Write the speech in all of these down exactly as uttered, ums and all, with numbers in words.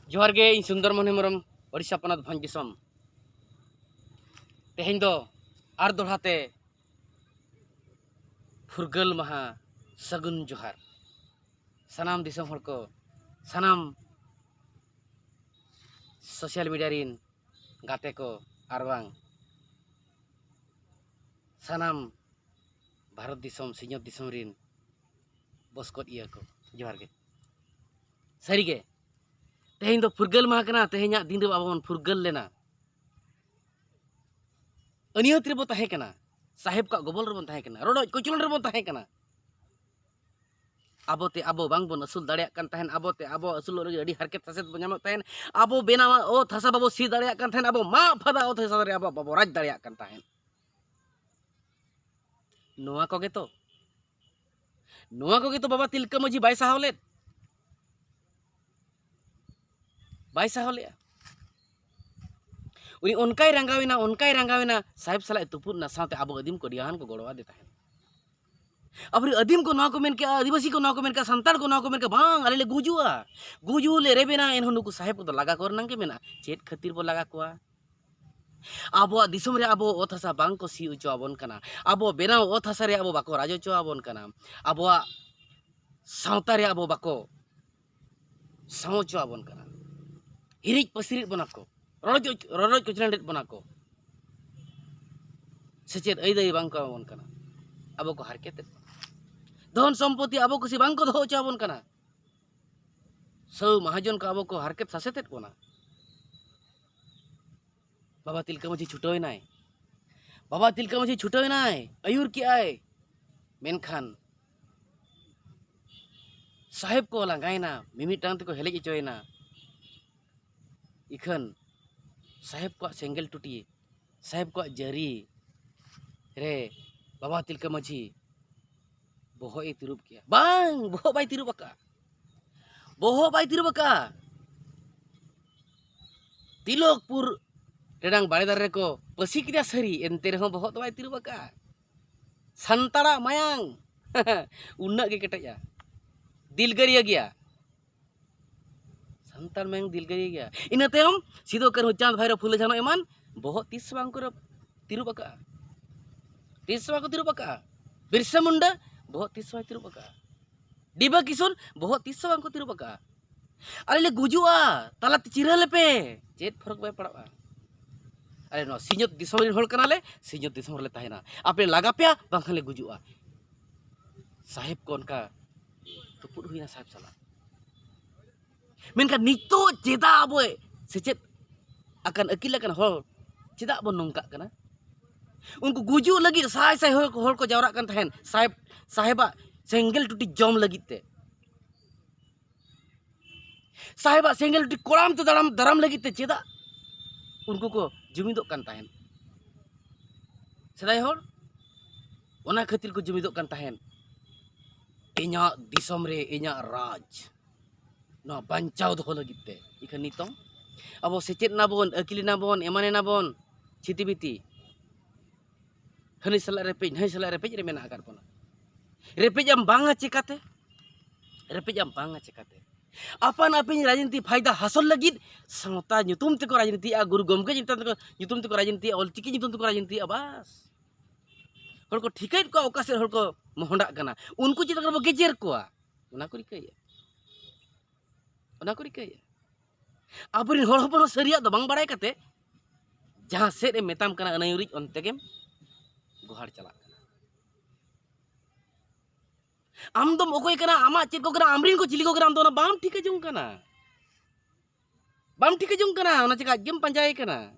ᱡᱚᱦᱟᱨ ᱜᱮ, ᱤᱧ ᱥᱩᱱᱫᱚᱨ ᱢᱳᱦᱚᱱ ᱦᱮᱢᱵᱨᱚᱢ, ᱳᱰᱤᱥᱟ ᱯᱚᱱᱚᱛ ᱵᱷᱚᱸᱡᱽ ᱫᱤᱥᱚᱢ᱾ ᱛᱮᱦᱮᱧ ᱫᱚ ᱟᱨ ᱫᱚᱦᱲᱟ ᱛᱮ ᱯᱷᱩᱨᱜᱟᱹᱞ ᱢᱟᱦᱟ, ᱥᱟᱹᱜᱩᱱ ᱡᱚᱦᱟᱨ᱾ ᱥᱟᱱᱟᱢ ᱫᱤᱥᱚᱢ ᱦᱚᱲ ᱠᱚ, ᱥᱟᱱᱟᱢ social media ᱨᱤᱱ ᱜᱟᱛᱮ ᱠᱚ, ᱟᱨ ᱵᱟᱝ ᱥᱟᱱᱟᱢ ᱵᱷᱟᱨᱚᱛ ᱫᱤᱥᱚᱢ, ᱥᱤᱧᱚᱛ ᱫᱤᱥᱚᱢ ᱨᱤᱱ ᱵᱚᱥᱠᱚᱫ ᱤᱭᱟᱹ ᱠᱚ, ᱡᱚᱦᱟᱨ ᱜᱮ᱾ ᱥᱟᱹᱨᱤ ᱜᱮ, ᱛᱮᱦᱮᱧ ᱫᱚ ᱯᱷᱩᱨᱜᱟᱹᱞ ᱢᱟᱦᱟ ᱠᱟᱱᱟ᱾ ᱛᱮᱦᱮᱧᱟᱜ ᱫᱤᱱ ᱨᱮ ᱟᱵᱚ ᱵᱚᱱ ᱯᱷᱩᱨᱜᱟᱹᱞ ᱞᱮᱱᱟ᱾ ᱟᱹᱱᱤᱭᱟᱹᱛ ᱨᱮᱵᱚ ᱛᱟᱦᱮᱸ ᱠᱟᱱᱟ, ᱥᱟᱦᱮᱵᱽ ᱠᱚᱣᱟᱜ ᱜᱚᱵᱚᱞ ᱨᱮᱵᱚᱱ ᱛᱟᱦᱮᱸ ᱠᱟᱱᱟ, ᱨᱚᱰᱚᱡ ᱠᱚᱪᱞᱚᱱ ᱨᱮᱵᱚᱱ ᱛᱟᱦᱮᱸ ᱠᱟᱱᱟ᱾ ᱟᱵᱚ ᱛᱮ ᱟᱵᱚ ᱵᱟᱝ ᱵᱚᱱ ᱟᱹᱥᱩᱞ ᱫᱟᱲᱮᱭᱟᱜ ᱠᱟᱱ ᱛᱟᱦᱮᱸᱱ, ᱟᱵᱚ ᱛᱮ ᱟᱵᱚ ᱟᱹᱥᱩᱞᱚᱜ ᱞᱟᱹᱜᱤᱫ ᱟᱹᱰᱤ ᱦᱟᱨᱠᱮᱛ ᱥᱟᱥᱮᱛ ᱵᱚᱱ ᱧᱟᱢᱮᱫ ᱛᱟᱦᱮᱸᱱ, ᱟᱵᱚ ᱵᱮᱱᱟᱣᱟᱜ ᱚᱛ ᱦᱟᱥᱟ ᱵᱟᱵᱚ ᱥᱤ ᱫᱟᱲᱮᱭᱟᱜ ᱠᱟᱱ ᱛᱟᱦᱮᱸᱱ, ᱟᱵᱚ ᱢᱟᱜ ᱯᱷᱟᱫᱟ ᱚᱛ ᱦᱟᱥᱟ ᱨᱮ ᱟᱵᱚ ᱵᱟᱵᱚ ᱨᱟᱡᱽ ᱫᱟᱲᱮᱭᱟᱜ ᱠᱟᱱ ᱛᱟᱦᱮᱸᱱ᱾ ᱱᱚᱣᱟ ᱠᱚᱜᱮ ᱛᱚ, ᱱᱚᱣᱟ ᱠᱚᱜᱮ ᱛᱚ ᱵᱟᱵᱟ ᱛᱤᱞᱠᱟᱹ ᱢᱟᱹᱡᱷᱤ ᱵᱟᱭ ᱥᱟᱦᱟᱣ ᱞᱮᱫ᱾ ᱵᱟᱭ ᱥᱟᱦᱟᱣ ᱞᱮᱜᱼᱟ᱾ ᱩᱱᱤ ᱚᱱᱠᱟᱭ ᱨᱟᱸᱜᱟᱣᱮᱱᱟ, ᱚᱱᱠᱟᱭ ᱨᱟᱸᱜᱟᱣᱮᱱᱟ, ᱥᱟᱦᱮᱵᱽ ᱥᱟᱞᱟᱜ ᱮ ᱛᱩᱯᱩᱫ ᱮᱱᱟ, ᱥᱟᱶᱛᱮ ᱟᱵᱚ ᱟᱹᱫᱤᱢ ᱠᱚ ᱟᱹᱰᱤ ᱜᱟᱱ ᱠᱚ ᱜᱚᱲᱚᱣᱟᱫᱮ ᱛᱟᱦᱮᱸᱱ᱾ ᱟᱵᱚᱨᱮᱱ ᱟᱹᱫᱤᱢ ᱠᱚ ᱱᱚᱣᱟ ᱠᱚ ᱢᱮᱱ ᱠᱮᱜᱼᱟ, ᱟᱹᱫᱤᱵᱟᱹᱥᱤ ᱠᱚ ᱱᱚᱣᱟ ᱠᱚ ᱢᱮᱱ ᱠᱮᱜᱼᱟ, ᱥᱟᱱᱛᱟᱲ ᱠᱚ ᱱᱚᱣᱟ ᱠᱚ ᱢᱮᱱ ᱠᱮᱜᱼᱟ, "ᱵᱟᱝ, ᱟᱞᱮ ᱞᱮ ᱜᱩᱡᱩᱜᱼᱟ, ᱜᱩᱡᱩᱜ ᱞᱮ ᱨᱮᱵᱮᱱᱟ", ᱮᱱᱦᱚᱸ ᱱᱩᱠᱩ ᱥᱟᱦᱮᱵᱽ ᱠᱚᱫᱚ ᱞᱟᱜᱟ ᱠᱚ ᱨᱮᱱᱟᱜ ᱜᱮ ᱢᱮᱱᱟᱜᱼᱟ᱾ ᱪᱮᱫ ᱠᱷᱟᱹᱛᱤᱨ ᱵᱚ ᱞᱟᱜᱟ ᱠᱚᱣᱟ? ᱟᱵᱚᱣᱟᱜ ᱫᱤᱥᱚᱢ ᱨᱮ ᱟᱵᱚ ᱚᱛ ᱦᱟᱥᱟ ᱵᱟᱝ ᱠᱚ ᱥᱤ ᱦᱚᱪᱚ ᱟᱵᱚᱱ ᱠᱟᱱᱟ, ᱟᱵᱚ ᱵᱮᱱᱟᱣ ᱚᱛ ᱦᱟᱥᱟ ᱨᱮ ᱟᱵᱚ ᱵᱟᱠᱚ ᱨᱟᱡᱽ ᱦᱚᱪᱚ ᱟᱵᱚᱱ ᱠᱟᱱᱟ, ᱟᱵᱚᱣᱟᱜ ᱥᱟᱶᱛᱟ ᱨᱮ ᱟᱵᱚ ᱵᱟᱠᱚ ᱥᱟᱶ ᱦᱚᱪᱚ ᱟᱵᱚᱱ ᱠᱟᱱᱟ, ᱦᱤᱨᱤᱡ ᱯᱟᱹᱥᱤᱨᱮᱫ ᱵᱚᱱᱟ ᱠᱚ, ᱨᱚᱰᱚᱡ, ᱨᱚᱰᱚᱡ ᱠᱚᱪᱞᱚᱱᱮᱫ ᱵᱚᱱᱟ ᱠᱚ, ᱥᱮᱪᱮᱫ ᱟᱹᱭᱫᱟᱹᱭ ᱵᱟᱝ ᱠᱚ ᱮᱢᱟ ᱵᱚᱱ ᱠᱟᱱᱟ, ᱟᱵᱚ ᱠᱚ ᱦᱟᱨᱠᱮᱛᱮᱫ ᱵᱚᱱᱟ, ᱫᱷᱚᱱ ᱥᱚᱢᱯᱚᱛᱤ ᱟᱵᱚ ᱠᱩᱥᱤ ᱵᱟᱝ ᱠᱚ ᱫᱚᱦᱚ ᱦᱚᱪᱚ ᱟᱵᱚᱱ ᱠᱟᱱᱟ, ᱥᱟᱹᱣ ᱢᱟᱦᱟᱡᱚᱱ ᱠᱚ ᱟᱵᱚ ᱠᱚ ᱦᱟᱨᱠᱮᱛ ᱥᱟᱥᱮᱛᱮᱫ ᱵᱚᱱᱟ᱾ ᱵᱟᱵᱟ ᱛᱤᱞᱠᱟᱹ ᱢᱟᱹᱡᱷᱤ ᱪᱷᱩᱴᱟᱹᱣ ᱮᱱᱟᱭ᱾ ᱵᱟᱵᱟ ᱛᱤᱞᱠᱟᱹ ᱢᱟᱹᱡᱷᱤ ᱪᱷᱩᱴᱟᱹᱣ ᱮᱱᱟᱭ, ᱟᱹᱭᱩᱨ ᱠᱮᱜᱼᱟᱭ᱾ ᱢᱮᱱᱠᱷᱟᱱ ᱥᱟᱦᱮᱵᱽ ᱠᱚ ᱞᱟᱸᱜᱟᱭᱮᱱᱟ, ᱢᱤᱢᱤᱫᱴᱟᱝ ᱛᱮᱠᱚ ᱦᱮᱞᱮᱡ ᱦᱚᱪᱚᱭᱮᱱᱟ᱾ ᱤᱠᱷᱟᱹᱱ ᱥᱟᱦᱮᱵᱽ ᱠᱚᱣᱟᱜ ᱥᱮᱸᱜᱮᱞ ᱴᱩᱴᱤ, ᱥᱟᱦᱮᱵᱽ ᱠᱚᱣᱟᱜ ᱡᱟᱹᱨᱤ ᱨᱮ ᱵᱟᱵᱟ ᱛᱤᱞᱠᱟᱹ ᱢᱟᱹᱡᱷᱤ ᱵᱚᱦᱚᱜ ᱮ ᱛᱤᱨᱩᱵ ᱠᱮᱜᱼᱟ᱾ ᱵᱟᱝ, ᱵᱚᱦᱚᱜ ᱵᱟᱭ ᱛᱤᱨᱩᱵ ᱟᱠᱟᱫᱼᱟ, ᱵᱚᱦᱚᱜ ᱵᱟᱭ ᱛᱤᱨᱩᱵ ᱟᱠᱟᱫᱼᱟ᱾ ᱛᱤᱞᱚᱠᱯᱩᱨ ᱨᱮᱱᱟᱝ ᱵᱟᱲᱮ ᱫᱟᱨᱮ ᱨᱮᱠᱚ ᱯᱟᱹᱥᱤ ᱠᱮᱫᱟ ᱥᱟᱹᱨᱤ, ᱮᱱᱛᱮ ᱨᱮᱦᱚᱸ ᱵᱚᱦᱚᱜ ᱫᱚ ᱵᱟᱭ ᱛᱤᱨᱩᱵ ᱟᱠᱟᱫᱼᱟ᱾ ᱥᱟᱱᱛᱟᱲᱟᱜ ᱢᱟᱭᱟᱝ ᱩᱱᱟᱹᱜ ᱜᱮ ᱠᱮᱴᱮᱡᱼᱟ, ᱫᱤᱞᱜᱟᱹᱨᱤᱭᱟᱹ ᱜᱮᱭᱟ᱾ ᱥᱟᱱᱛᱟᱲ ᱢᱟᱭᱟᱝ ᱫᱤᱞᱜᱟᱹᱨᱤᱭᱟᱹ ᱜᱮᱭᱟ᱾ ᱤᱱᱟᱹ ᱛᱟᱭᱚᱢ ᱥᱤᱫᱩ, ᱠᱟᱹᱱᱦᱩ, ᱪᱟᱸᱫᱽ, ᱵᱷᱟᱭᱨᱳ, ᱯᱷᱩᱞᱳ, ᱡᱷᱟᱱᱳ ᱮᱢᱟᱱ ᱵᱚᱦᱚᱜ ᱛᱤᱥ ᱦᱚᱸ ᱵᱟᱝ ᱠᱚ ᱛᱤᱨᱩᱵ ᱟᱠᱟᱜᱼᱟ᱾ ᱛᱤᱥ ᱦᱚᱸ ᱵᱟᱠᱚ ᱛᱤᱨᱩᱵ ᱟᱠᱟᱜᱼᱟ᱾ ᱵᱤᱨᱥᱟ ᱢᱩᱱᱰᱟ ᱵᱚᱦᱚᱜ ᱛᱤᱥ ᱦᱚᱸ ᱵᱟᱭ ᱛᱤᱨᱩᱵ ᱟᱠᱟᱜᱼᱟ᱾ ᱰᱤᱵᱟᱹ ᱠᱤᱥᱩᱱ ᱵᱚᱦᱚᱜ ᱛᱤᱥ ᱦᱚᱸ ᱵᱟᱝ ᱠᱚ ᱛᱤᱨᱩᱵ ᱟᱠᱟᱜᱼᱟ᱾ ᱟᱞᱮ ᱞᱮ ᱜᱩᱡᱩᱜᱼᱟ, ᱛᱟᱞᱟᱛᱮ ᱪᱤᱨᱟᱹ ᱞᱮᱯᱮ, ᱪᱮᱫ ᱯᱷᱚᱨᱚᱠ ᱵᱟᱭ ᱯᱟᱲᱟᱜᱼᱟ᱾ ᱟᱞᱮ ᱱᱚᱣᱟ ᱥᱤᱧᱚᱛ ᱫᱤᱥᱚᱢ ᱨᱮᱱ ᱦᱚᱲ ᱠᱟᱱᱟᱞᱮ, ᱥᱤᱧᱚᱛ ᱫᱤᱥᱚᱢ ᱨᱮᱞᱮ ᱛᱟᱦᱮᱱᱟ᱾ ᱟᱯᱮ ᱞᱟᱜᱟ ᱯᱮᱭᱟ, ᱵᱟᱝᱠᱷᱟᱱ ᱞᱮ ᱜᱩᱡᱩᱜᱼᱟ᱾ ᱥᱟᱦᱮᱵᱽ ᱠᱚ ᱚᱱᱠᱟ ᱛᱩᱯᱩᱫ ᱦᱩᱭᱱᱟ ᱥᱟᱦᱮᱵᱽ ᱥᱟᱞᱟᱜ᱾ ᱢᱮᱱᱠᱷᱟᱱ ᱱᱤᱛᱚᱜ ᱪᱮᱫᱟᱜ ᱟᱵᱚ ᱥᱮᱪᱮᱫ ᱟᱠᱟᱱ, ᱟᱹᱠᱤᱞ ᱟᱠᱟᱱ ᱦᱚᱲ ᱪᱮᱫᱟᱜ ᱵᱚᱱ ᱱᱚᱝᱠᱟᱜ ᱠᱟᱱᱟ? ᱩᱱᱠᱩ ᱜᱩᱡᱩᱜ ᱞᱟᱹᱜᱤᱫ ᱥᱟᱭ ᱥᱟᱭ ᱦᱚᱲ, ᱦᱚᱲ ᱠᱚ ᱡᱟᱣᱨᱟᱜ ᱠᱟᱱ ᱛᱟᱦᱮᱸᱱ ᱥᱟᱦᱮᱵᱽ, ᱥᱟᱦᱮᱵᱟᱜ ᱥᱮᱸᱜᱮᱞ ᱴᱩᱴᱤ ᱡᱚᱢ ᱞᱟᱹᱜᱤᱫ ᱛᱮ, ᱥᱟᱦᱮᱵᱟᱜ ᱥᱮᱸᱜᱮᱞ ᱴᱩᱴᱤ ᱠᱚᱲᱟᱢ ᱛᱮ ᱫᱟᱨᱟᱢ, ᱫᱟᱨᱟᱢ ᱞᱟᱹᱜᱤᱫ ᱛᱮ ᱪᱮᱫᱟᱜ ᱩᱱᱠᱩ ᱠᱚ ᱡᱩᱢᱤᱫᱚᱜ ᱠᱟᱱ ᱛᱟᱦᱮᱸᱱ? ᱥᱮᱫᱟᱭ ᱦᱚᱲ ᱚᱱᱟ ᱠᱷᱟᱹᱛᱤᱨ ᱠᱚ ᱡᱩᱢᱤᱫᱚᱜ ᱠᱟᱱ ᱛᱟᱦᱮᱸᱱ, ᱤᱧᱟᱹᱜ ᱫᱤᱥᱚᱢ ᱨᱮ ᱤᱧᱟᱹᱜ ᱨᱟᱡᱽ, ᱱᱚᱣᱟ ᱵᱟᱧᱪᱟᱣ ᱫᱚᱦᱚ ᱞᱟᱹᱜᱤᱫ ᱛᱮ᱾ ᱤᱠᱷᱟᱹᱱ ᱱᱤᱛᱚᱝ ᱟᱵᱚ ᱥᱮᱪᱮᱫ ᱮᱱᱟᱵᱚᱱ, ᱟᱹᱠᱤᱞ ᱮᱱᱟᱵᱚᱱ, ᱮᱢᱟᱱ ᱮᱱᱟᱵᱚᱱ, ᱪᱷᱤᱛᱤ ᱵᱤᱛᱤ, ᱦᱟᱹᱱᱤ ᱥᱟᱞᱟᱜ ᱨᱮᱯᱮᱡ, ᱱᱟᱹᱭ ᱥᱟᱞᱟᱜ ᱨᱮᱯᱮᱡ ᱨᱮ ᱢᱮᱱᱟᱜ ᱟᱠᱟᱫ ᱵᱚᱱᱟ᱾ ᱨᱮᱯᱮᱡ ᱟᱢ ᱵᱟᱝᱟ ᱪᱮᱠᱟᱛᱮ? ᱨᱮᱯᱮᱡ ᱟᱢ ᱵᱟᱝᱟ ᱪᱮᱠᱟᱛᱮ? ᱟᱯᱟᱱ ᱟᱹᱯᱤᱱ ᱨᱟᱡᱽᱱᱤᱛᱤ ᱯᱷᱟᱭᱫᱟ ᱦᱟᱥᱚᱞ ᱞᱟᱹᱜᱤᱫ ᱥᱟᱶᱛᱟ ᱧᱩᱛᱩᱢ ᱛᱮᱠᱚ ᱨᱟᱡᱽᱱᱤᱛᱤᱭᱮᱫᱼᱟ, ᱜᱩᱨᱩ ᱜᱚᱢᱠᱮ ᱧᱩᱛᱩᱢ ᱛᱮᱠᱚ, ᱧᱩᱛᱩᱢ ᱛᱮᱠᱚ ᱨᱟᱡᱽᱱᱤᱛᱤᱭᱮᱫᱼᱟ, ᱚᱞᱪᱤᱠᱤ ᱧᱩᱛᱩᱢ ᱛᱮᱠᱚ ᱨᱟᱡᱽᱱᱤᱛᱤᱭᱮᱫᱼᱟ᱾ ᱵᱟᱥ, ᱦᱚᱲ ᱠᱚ ᱴᱷᱤᱠᱟᱹᱭᱮᱫ ᱠᱚᱣᱟ ᱚᱠᱟ ᱥᱮᱫ ᱦᱚᱲ ᱠᱚ ᱢᱚᱦᱰᱟᱜ ᱠᱟᱱᱟ, ᱩᱱᱠᱩ ᱪᱮᱛᱟᱱ ᱨᱮᱵᱚ ᱜᱮᱡᱮᱨ ᱠᱚᱣᱟ᱾ ᱚᱱᱟ ᱠᱚ ᱨᱤᱠᱟᱹᱭᱮᱫᱼᱟ, ᱚᱱᱟ ᱠᱚ ᱨᱤᱠᱟᱹᱭᱮᱫᱼᱟ᱾ ᱟᱵᱚᱨᱮᱱ ᱦᱚᱲ ᱦᱚᱯᱚᱱ ᱦᱚᱸ ᱥᱟᱹᱨᱤᱭᱟᱜ ᱫᱚ ᱵᱟᱝ ᱵᱟᱲᱟᱭ ᱠᱟᱛᱮ ᱡᱟᱦᱟᱸ ᱥᱮᱫ ᱮ ᱢᱮᱛᱟᱢ ᱠᱟᱱᱟ ᱟᱹᱱᱟᱹᱭᱩᱨᱤᱡ, ᱚᱱᱛᱮ ᱜᱮᱢ ᱜᱚᱦᱟᱲ ᱪᱟᱞᱟᱜ ᱠᱟᱱᱟ᱾ ᱟᱢ ᱫᱚᱢ ᱚᱠᱚᱭ ᱠᱟᱱᱟ, ᱟᱢᱟᱜ ᱪᱮᱫ ᱠᱚ ᱠᱟᱱᱟ, ᱟᱢᱨᱮᱱ ᱠᱚ ᱪᱤᱞᱤ ᱠᱚ ᱠᱟᱱᱟ, ᱟᱢ ᱫᱚ ᱚᱱᱟ ᱵᱟᱢ ᱴᱷᱤᱠᱟᱹ ᱡᱚᱝ ᱠᱟᱱᱟ᱾ ᱵᱟᱢ ᱴᱷᱤᱠᱟᱹ ᱡᱚᱝ ᱠᱟᱱᱟ, ᱚᱱᱟ ᱪᱮᱠᱟ ᱟᱡᱜᱮᱢ ᱯᱟᱸᱡᱟᱭᱮ ᱠᱟᱱᱟ,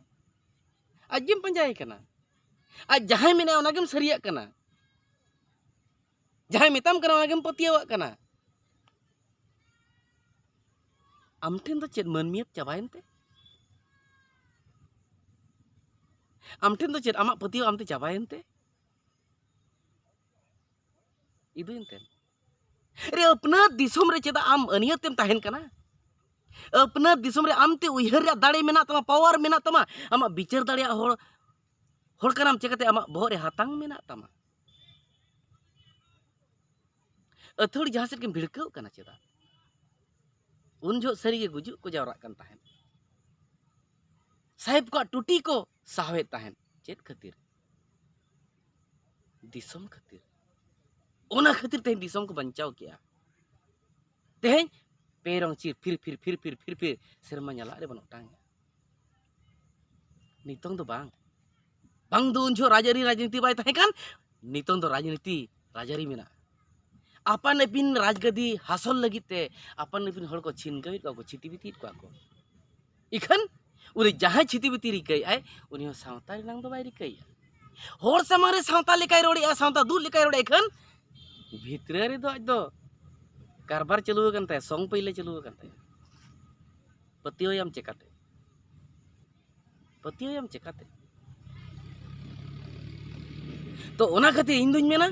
ᱟᱡᱜᱮᱢ ᱯᱟᱸᱡᱟᱭᱮ ᱠᱟᱱᱟ᱾ ᱟᱡ ᱡᱟᱦᱟᱸᱭ ᱢᱮᱱᱟᱭᱟ ᱚᱱᱟᱜᱮᱢ ᱥᱟᱹᱨᱤᱭᱟᱜ ᱠᱟᱱᱟ, ᱡᱟᱦᱟᱸᱭ ᱢᱮᱛᱟᱢ ᱠᱟᱱᱟ ᱚᱱᱟᱜᱮᱢ ᱯᱟᱹᱛᱭᱟᱹᱣᱟᱜ ᱠᱟᱱᱟ᱾ ᱟᱢ ᱴᱷᱮᱱ ᱫᱚ ᱪᱮᱫ ᱢᱟᱹᱱᱢᱤᱭᱟᱹᱛ ᱪᱟᱵᱟᱭᱮᱱ ᱛᱮ? ᱟᱢ ᱴᱷᱮᱱ ᱫᱚ ᱪᱮᱫ ᱟᱢᱟᱜ ᱯᱟᱹᱛᱭᱟᱹᱣ ᱟᱢᱛᱮ ᱪᱟᱵᱟᱭᱮᱱ ᱛᱮ? ᱤᱫᱩᱭᱮᱱ ᱛᱮ? ᱨᱮ, ᱟᱹᱯᱱᱟᱹᱛ ᱫᱤᱥᱚᱢ ᱨᱮ ᱪᱮᱫᱟᱜ ᱟᱢ ᱟᱹᱱᱤᱭᱟᱹᱛ ᱮᱢ ᱛᱟᱦᱮᱱ ᱠᱟᱱᱟ? ᱟᱹᱯᱱᱟᱹᱛ ᱫᱤᱥᱚᱢ ᱨᱮ ᱟᱢᱛᱮ ᱩᱭᱦᱟᱹᱨ ᱨᱮᱭᱟᱜ ᱫᱟᱲᱮ ᱢᱮᱱᱟᱜ ᱛᱟᱢᱟ, ᱯᱟᱣᱟᱨ ᱢᱮᱱᱟᱜ ᱛᱟᱢᱟ, ᱟᱢᱟᱜ ᱵᱤᱪᱟᱹᱨ ᱫᱟᱲᱮᱭᱟᱜ ᱦᱚᱲ, ᱦᱚᱲ ᱠᱟᱱᱟᱢ ᱪᱮᱠᱟᱛᱮ? ᱟᱢᱟᱜ ᱵᱚᱦᱚᱜ ᱨᱮ ᱦᱟᱛᱟᱝ ᱢᱮᱱᱟᱜ ᱛᱟᱢᱟ᱾ ᱟᱹᱛᱷᱟᱹᱲᱤ ᱡᱟᱦᱟᱸ ᱥᱮᱫ ᱜᱮᱢ ᱵᱷᱤᱲᱠᱟᱹᱜ ᱠᱟᱱᱟ ᱪᱮᱫᱟᱜ? ᱩᱱ ᱡᱚᱦᱚᱜ ᱥᱟᱹᱨᱤᱜᱮ ᱜᱩᱡᱩᱜ ᱠᱚ ᱡᱟᱣᱨᱟᱜ ᱠᱟᱱ ᱛᱟᱦᱮᱸᱫ᱾ ᱥᱟᱦᱮᱵᱽ ᱠᱚᱣᱟᱜ ᱴᱩᱴᱤ ᱠᱚ ᱥᱟᱦᱟᱣᱮᱫ ᱛᱟᱦᱮᱸᱫ᱾ ᱪᱮᱫ ᱠᱷᱟᱹᱛᱤᱨ? ᱫᱤᱥᱚᱢ ᱠᱷᱟᱹᱛᱤᱨ᱾ ᱚᱱᱟ ᱠᱷᱟᱹᱛᱤᱨ ᱛᱮᱦᱮᱧ ᱫᱤᱥᱚᱢ ᱠᱚ ᱵᱟᱧᱪᱟᱣ ᱠᱮᱜᱼᱟ᱾ ᱛᱮᱦᱮᱧ ᱯᱮ ᱨᱚᱝ ᱪᱤᱨ ᱯᱷᱤᱨ ᱯᱷᱤᱨ ᱯᱷᱤᱨ ᱯᱷᱤᱨ ᱯᱷᱤᱨ ᱯᱷᱤᱨ ᱥᱮᱨᱢᱟ ᱧᱟᱞᱟᱜ ᱨᱮᱵᱚᱱ ᱚᱴᱟᱝ ᱮᱜᱼᱟ᱾ ᱱᱤᱛᱚᱝ ᱫᱚ ᱵᱟᱝ, ᱵᱟᱝ ᱫᱚ ᱩᱱ ᱡᱚᱦᱚᱜ ᱨᱟᱡᱽᱟᱹᱨᱤ ᱨᱟᱡᱽᱱᱤᱛᱤ ᱵᱟᱭ ᱛᱟᱦᱮᱸ ᱠᱟᱱ, ᱱᱤᱛᱚᱝ ᱫᱚ ᱨᱟᱡᱽᱱᱤᱛᱤ ᱨᱟᱡᱽᱟᱹᱨᱤ ᱢᱮᱱᱟᱜᱼᱟ᱾ ᱟᱯᱟᱱ ᱟᱹᱯᱤᱱ ᱨᱟᱡᱽᱜᱟᱹᱫᱤ ᱦᱟᱥᱚᱞ ᱞᱟᱹᱜᱤᱫ ᱛᱮ ᱟᱯᱟᱱ ᱟᱹᱯᱤᱱ ᱦᱚᱲ ᱠᱚ ᱪᱷᱤᱱᱜᱟᱹᱣᱮᱫ ᱠᱚᱣᱟ ᱠᱚ, ᱪᱷᱤᱛᱤ ᱵᱤᱛᱤᱭᱮᱫ ᱠᱚᱣᱟ ᱠᱚ᱾ ᱤᱠᱷᱟᱹᱱ ᱩᱱᱤ ᱡᱟᱦᱟᱸᱭ ᱪᱷᱤᱛᱤ ᱵᱤᱛᱤ ᱨᱤᱠᱟᱹᱭᱮᱫ ᱟᱭ, ᱩᱱᱤ ᱦᱚᱸ ᱥᱟᱶᱛᱟ ᱨᱮᱱᱟᱝ ᱫᱚ ᱵᱟᱭ ᱨᱤᱠᱟᱹᱭᱮᱫᱼᱟ᱾ ᱦᱚᱲ ᱥᱟᱢᱟᱝ ᱨᱮ ᱥᱟᱶᱛᱟ ᱞᱮᱠᱟᱭ ᱨᱚᱲᱮᱫᱼᱟ, ᱥᱟᱶᱛᱟ ᱫᱩᱜ ᱞᱮᱠᱟᱭ ᱨᱚᱲᱮᱫᱼᱟ, ᱤᱠᱷᱟᱹᱱ ᱵᱷᱤᱛᱨᱤ ᱨᱮᱫᱚ ᱟᱡ ᱫᱚ ᱠᱟᱨᱵᱟᱨ ᱪᱟᱹᱞᱩ ᱟᱠᱟᱱ ᱛᱟᱭᱟ, ᱥᱚᱝ ᱯᱟᱹᱭᱞᱟᱹ ᱪᱟᱹᱞᱩ ᱟᱠᱟᱱ ᱛᱟᱭᱟ᱾ ᱯᱟᱹᱛᱭᱟᱹᱣᱟᱭᱟᱢ ᱪᱮᱠᱟᱛᱮ? ᱯᱟᱹᱛᱭᱟᱹᱣᱟᱭᱟᱢ ᱪᱮᱠᱟᱛᱮ? ᱛᱚ ᱚᱱᱟ ᱠᱷᱟᱹᱛᱤᱨ ᱤᱧ ᱫᱩᱧ ᱢᱮᱱᱟ,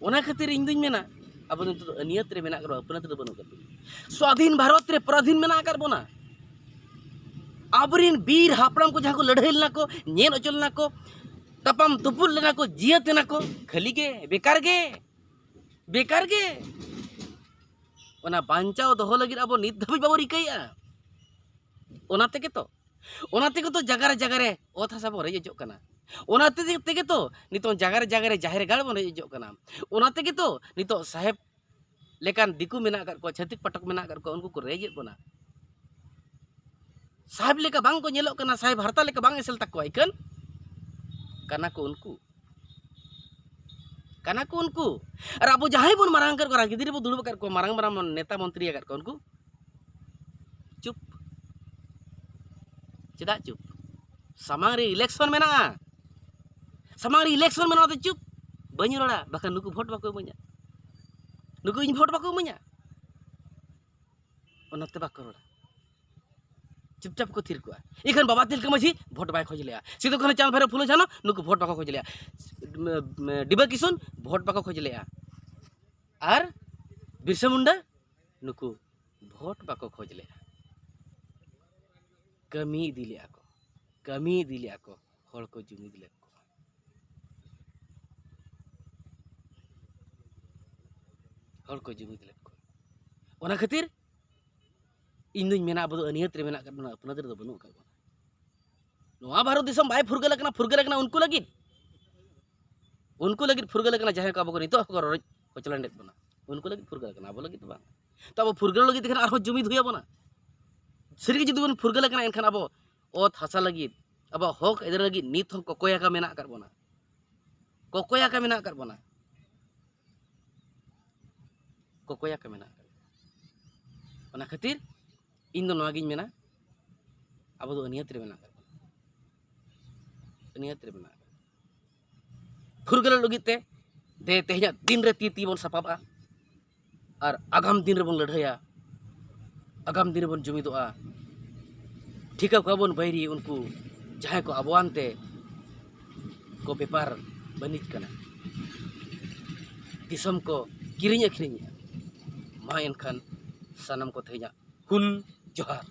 ᱚᱱᱟ ᱠᱷᱟᱹᱛᱤᱨ ᱤᱧ ᱫᱩᱧ ᱢᱮᱱᱟ, ᱟᱵᱚ ᱫᱚ ᱱᱤᱛᱚᱜ ᱫᱚ ᱟᱹᱱᱤᱭᱟᱹᱛ ᱨᱮ ᱢᱮᱱᱟᱜ ᱠᱟᱫ ᱵᱚᱱᱟ, ᱟᱹᱯᱱᱟᱹᱛ ᱨᱮ ᱵᱟᱹᱱᱩᱜ ᱠᱟᱫ ᱵᱚᱱᱟ᱾ ᱥᱣᱟᱫᱷᱤᱱ ᱵᱷᱟᱨᱚᱛ ᱨᱮ ᱯᱚᱨᱟᱫᱷᱤᱱ ᱢᱮᱱᱟᱜ ᱟᱠᱟᱫ ᱵᱚᱱᱟ᱾ ᱟᱵᱚᱨᱮᱱ ᱵᱤᱨ ᱦᱟᱯᱲᱟᱢ ᱠᱚ ᱡᱟᱦᱟᱸ ᱠᱚ ᱞᱟᱹᱲᱦᱟᱹᱭ ᱞᱮᱱᱟ ᱠᱚ, ᱧᱮᱞ ᱦᱚᱪᱚ ᱞᱮᱱᱟ ᱠᱚ, ᱛᱟᱯᱟᱢ ᱛᱩᱯᱩᱫ ᱞᱮᱱᱟ ᱠᱚ, ᱡᱤᱭᱟᱹᱛ ᱮᱱᱟ ᱠᱚ, ᱠᱷᱟᱹᱞᱤ ᱜᱮ, ᱵᱮᱠᱟᱨ ᱜᱮ, ᱵᱮᱠᱟᱨ ᱜᱮ᱾ ᱚᱱᱟ ᱵᱟᱧᱪᱟᱣ ᱫᱚᱦᱚ ᱞᱟᱹᱜᱤᱫ ᱟᱵᱚ ᱱᱤᱛ ᱫᱷᱟᱹᱵᱤᱡ ᱵᱟᱵᱚ ᱨᱤᱠᱟᱹᱭᱮᱫᱼᱟ᱾ ᱚᱱᱟ ᱛᱮᱜᱮ ᱛᱚ, ᱚᱱᱟ ᱛᱮᱜᱮ ᱛᱚ ᱡᱟᱭᱜᱟ ᱨᱮ ᱡᱟᱭᱜᱟ ᱨᱮ ᱚᱛ ᱦᱟᱥᱟ ᱵᱚᱱ ᱨᱮᱡ ᱦᱚᱪᱚᱜ ᱠᱟᱱᱟ᱾ ᱚᱱᱟ ᱛᱮᱜᱮ, ᱛᱮᱜᱮ ᱛᱚ ᱱᱤᱛᱚᱝ ᱡᱟᱭᱜᱟ ᱨᱮ ᱡᱟᱭᱜᱟ ᱨᱮ ᱡᱟᱦᱮᱨ ᱜᱟᱲ ᱵᱚᱱ ᱨᱮᱡ ᱦᱚᱪᱚᱜ ᱠᱟᱱᱟ᱾ ᱚᱱᱟ ᱛᱮᱜᱮ ᱛᱚ ᱱᱤᱛᱚᱜ ᱥᱟᱦᱮᱵᱽ ᱞᱮᱠᱟᱱ ᱫᱤᱠᱩ ᱢᱮᱱᱟᱜ ᱟᱠᱟᱫ ᱠᱚᱣᱟ, ᱪᱷᱟᱹᱛᱤᱠ ᱯᱟᱴᱷᱚᱠ ᱢᱮᱱᱟᱜ ᱟᱠᱟᱫ ᱠᱚᱣᱟ, ᱩᱱᱠᱩ ᱠᱚ ᱨᱮᱡᱮᱫ ᱵᱚᱱᱟ᱾ ᱥᱟᱦᱮᱵᱽ ᱞᱮᱠᱟ ᱵᱟᱝ ᱠᱚ ᱧᱮᱞᱚᱜ ᱠᱟᱱᱟ, ᱥᱟᱦᱮᱵᱽ ᱦᱟᱨᱛᱟ ᱞᱮᱠᱟ ᱵᱟᱝ ᱮᱥᱮᱞ ᱛᱟᱠᱚᱣᱟ, ᱤᱠᱷᱟᱹᱱ ᱠᱟᱱᱟ ᱠᱚ ᱩᱱᱠᱩ, ᱠᱟᱱᱟ ᱠᱚ ᱩᱱᱠᱩ᱾ ᱟᱨ ᱟᱵᱚ ᱡᱟᱦᱟᱸᱭ ᱵᱚᱱ ᱢᱟᱨᱟᱝ ᱟᱠᱟᱫ ᱠᱚᱣᱟ, ᱨᱟᱡᱽᱱᱤᱛᱤ ᱨᱮᱵᱚ ᱫᱩᱲᱩᱵ ᱟᱠᱟᱫ ᱠᱚᱣᱟ, ᱢᱟᱨᱟᱝ ᱢᱟᱨᱟᱝ ᱱᱮᱛᱟ ᱢᱚᱱᱛᱨᱤ ᱟᱠᱟᱫ ᱠᱚᱣᱟ, ᱩᱱᱠᱩ ᱪᱩᱯ᱾ ᱪᱮᱫᱟᱜ ᱪᱩᱯ? ᱥᱟᱢᱟᱝ ᱨᱮ election ᱢᱮᱱᱟᱜᱼᱟ, ᱥᱟᱢᱟᱝ ᱨᱮ election ᱢᱮᱱᱟᱜᱼᱟ, ᱚᱱᱟᱛᱮ ᱪᱩᱯ᱾ ᱵᱟᱹᱧ ᱨᱚᱲᱟ, ᱵᱟᱠᱷᱟᱱ ᱱᱩᱠᱩ vote ᱵᱟᱠᱚ ᱤᱢᱟᱹᱧᱟ, ᱱᱩᱠᱩ ᱤᱧ vote ᱵᱟᱠᱚ ᱤᱢᱟᱹᱧᱟ᱾ ᱚᱱᱟᱛᱮ ᱵᱟᱠᱚ ᱨᱚᱲᱟ, ᱪᱩᱯᱪᱟᱯ ᱠᱚ ᱛᱷᱤᱨ ᱠᱚᱜᱼᱟ᱾ ᱤᱠᱷᱟᱹᱱ ᱵᱟᱵᱟ ᱛᱤᱞᱠᱟᱹ ᱢᱟᱹᱡᱷᱤ vote ᱵᱟᱭ ᱠᱷᱚᱡᱽ ᱞᱮᱜᱼᱟ, ᱥᱤᱫᱩ ᱠᱟᱹᱱᱦᱩ ᱪᱟᱸᱫᱽ ᱵᱷᱟᱭᱨᱳ ᱯᱷᱩᱞᱳ ᱡᱷᱟᱱᱳ ᱱᱩᱠᱩ vote ᱵᱟᱠᱚ ᱠᱷᱚᱡᱽ ᱞᱮᱜᱼᱟ, ᱰᱤᱵᱟᱹ ᱠᱤᱥᱩᱱ vote ᱵᱟᱠᱚ ᱠᱷᱚᱡᱽ ᱞᱮᱜᱼᱟ, ᱟᱨ ᱵᱤᱨᱥᱟ ᱢᱩᱱᱰᱟ ᱱᱩᱠᱩ vote ᱵᱟᱠᱚ ᱠᱷᱚᱡᱽ ᱞᱮᱜᱼᱟ᱾ ᱠᱟᱹᱢᱤ ᱤᱫᱤ ᱞᱮᱜᱼᱟ ᱠᱚ, ᱠᱟᱹᱢᱤ ᱤᱫᱤ ᱞᱮᱜᱼᱟ ᱠᱚ, ᱦᱚᱲ ᱠᱚ ᱡᱩᱢᱤᱫ ᱞᱮᱫ ᱠᱚᱣᱟ, ᱦᱚᱲ ᱠᱚ ᱡᱩᱢᱤᱫ ᱞᱮᱫ ᱠᱚᱣᱟ᱾ ᱚᱱᱟ ᱠᱷᱟᱹᱛᱤᱨ ᱤᱧ ᱫᱩᱧ ᱢᱮᱱᱟ, ᱟᱵᱚ ᱫᱚ ᱟᱹᱱᱤᱭᱟᱹᱛ ᱨᱮ ᱢᱮᱱᱟᱜ ᱟᱠᱟᱫ ᱵᱚᱱᱟ, ᱟᱹᱯᱱᱟᱹᱛ ᱨᱮᱫᱚ ᱵᱟᱹᱱᱩᱜ ᱟᱠᱟᱫ ᱵᱚᱱᱟ᱾ ᱱᱚᱣᱟ ᱵᱷᱟᱨᱚᱛ ᱫᱤᱥᱚᱢ ᱵᱟᱭ ᱯᱷᱩᱨᱜᱟᱹᱞ ᱟᱠᱟᱱᱟ, ᱯᱷᱩᱨᱜᱟᱹᱞ ᱟᱠᱟᱱᱟ ᱩᱱᱠᱩ ᱞᱟᱹᱜᱤᱫ᱾ ᱩᱱᱠᱩ ᱞᱟᱹᱜᱤᱫ ᱯᱷᱩᱨᱜᱟᱹᱞ ᱟᱠᱟᱱᱟ, ᱡᱟᱦᱟᱸᱭ ᱠᱚ ᱟᱵᱚ ᱠᱚ ᱱᱤᱛᱚᱜ ᱦᱚᱸᱠᱚ ᱨᱚᱰᱚᱡ ᱠᱚᱪᱞᱟᱱᱮᱫ ᱵᱚᱱᱟ, ᱩᱱᱠᱩ ᱞᱟᱹᱜᱤᱫ ᱯᱷᱩᱨᱜᱟᱹᱞ ᱟᱠᱟᱱᱟ, ᱟᱵᱚ ᱞᱟᱹᱜᱤᱫ ᱫᱚ ᱵᱟᱝ᱾ ᱛᱚ ᱟᱵᱚ ᱯᱷᱩᱨᱜᱟᱹᱞ ᱞᱟᱹᱜᱤᱫ ᱛᱮ ᱠᱷᱟᱱ ᱟᱨᱦᱚᱸ ᱡᱩᱢᱤᱫ ᱦᱩᱭ ᱟᱵᱚᱱᱟ᱾ ᱥᱟᱹᱨᱤᱜᱮ ᱡᱩᱫᱤ ᱵᱚᱱ ᱯᱷᱩᱨᱜᱟᱹᱞ ᱟᱠᱟᱱᱟ, ᱮᱱᱠᱷᱟᱱ ᱟᱵᱚ ᱚᱛ ᱦᱟᱥᱟ ᱞᱟᱹᱜᱤᱫ, ᱟᱵᱚᱣᱟᱜ ᱦᱚᱠ ᱟᱹᱭᱫᱟᱹᱨ ᱞᱟᱹᱜᱤᱫ ᱱᱤᱛ ᱦᱚᱸ ᱠᱚᱠᱚᱭ ᱟᱠᱟ ᱢᱮᱱᱟᱜ ᱟᱠᱟᱫ ᱵᱚᱱᱟ, ᱠᱚᱠᱚᱭ ᱟᱠᱟ ᱢᱮᱱᱟᱜ ᱟᱠᱟᱫ ᱵᱚᱱᱟ, ᱠᱚᱠᱚᱭ ᱟᱠᱟ ᱢᱮᱱᱟᱜ ᱟᱠᱟᱫ ᱵᱚᱱᱟ᱾ ᱚᱱᱟ ᱠᱷᱟᱹᱛᱤᱨ ᱤᱧ ᱫᱚ ᱱᱚᱣᱟᱜᱤᱧ ᱢᱮᱱᱟ, ᱟᱵᱚ ᱫᱚ ᱟᱹᱱᱤᱭᱟᱹᱛ ᱨᱮ ᱢᱮᱱᱟᱜ ᱟᱠᱟᱫ ᱵᱚᱱᱟ, ᱟᱹᱱᱤᱭᱟᱹᱛ ᱨᱮ ᱢᱮᱱᱟᱜ ᱟᱠᱟᱫ ᱵᱚᱱᱟ᱾ ᱯᱷᱩᱨᱜᱟᱹᱞᱚᱜ ᱞᱟᱹᱜᱤᱫ ᱛᱮ ᱫᱮ ᱛᱮᱦᱮᱧᱟᱜ ᱫᱤᱱ ᱨᱮ ᱛᱤ ᱛᱤ ᱵᱚᱱ ᱥᱟᱯᱟᱵᱼᱟ ᱟᱨ ᱟᱜᱟᱢ ᱫᱤᱱ ᱨᱮᱵᱚᱱ ᱞᱟᱹᱲᱦᱟᱹᱭᱟ, ᱟᱜᱟᱢ ᱫᱤᱱ ᱨᱮᱵᱚᱱ ᱡᱩᱢᱤᱫᱚᱜᱼᱟ᱾ ᱴᱷᱤᱠᱟᱹ ᱠᱚᱣᱟ ᱵᱚᱱ ᱵᱟᱹᱭᱨᱤ ᱩᱱᱠᱩ ᱡᱟᱦᱟᱸᱭ ᱠᱚ ᱟᱵᱚᱣᱟᱱ ᱛᱮ ᱠᱚ ᱵᱮᱯᱟᱨ ᱵᱟᱹᱱᱤᱡ ᱠᱟᱱᱟ, ᱫᱤᱥᱚᱢ ᱠᱚ ᱠᱤᱨᱤᱧ ᱟᱹᱠᱷᱨᱤᱧᱮᱜᱼᱟ᱾ ᱢᱟ ᱮᱱᱠᱷᱟᱱ ᱥᱟᱱᱟᱢ ᱠᱚ ᱛᱮᱦᱮᱧᱟᱜ ᱦᱩᱞ ᱡᱚᱦᱟᱨ᱾